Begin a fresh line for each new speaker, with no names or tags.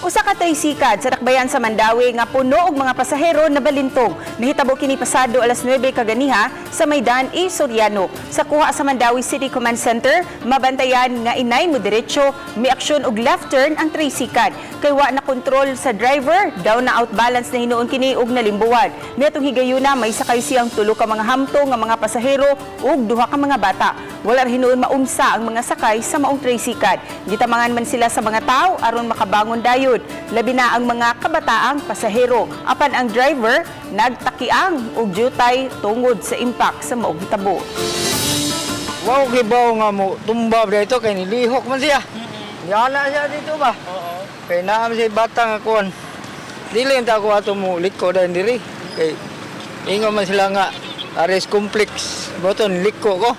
Usa ka trisikad sa dakbayan sa Mandaue nga puno og mga pasahero nabalintong. Nahitabo kini pasado alas 9 kaganiha sa may Dan E. Soriano. Sa kuha sa Mandaue City Command Center, mabantayan nga inay mo diretso, miaksyon og left turn ang trisikad. Kay wa na kontrol sa driver, daw na outbalance na hinuon kini og nalimbuwan. Niadtong higayuna, may sakay siyang tulo ka mga hamtong nga mga pasahero ug duha ka mga bata. Wala ra hinuon maumsa ang mga sakay sa maong trisikad. Gitamangan man sila sa mga tao aron makabangon dayon. Labi na ang mga kabataang pasahero. Apan ang driver nagtakiang og jutay tungod sa impact sa maong hitabo.
Wow, kibaw nga mo tumba ba dito kay nilihok man siya. Yana siya dito ba? Oo. Kay naa man siya bata nga kuan. Dili ta ko ato mo liko dayon diri. Kay ingon man sila nga Ares Complex. Boton liko ko.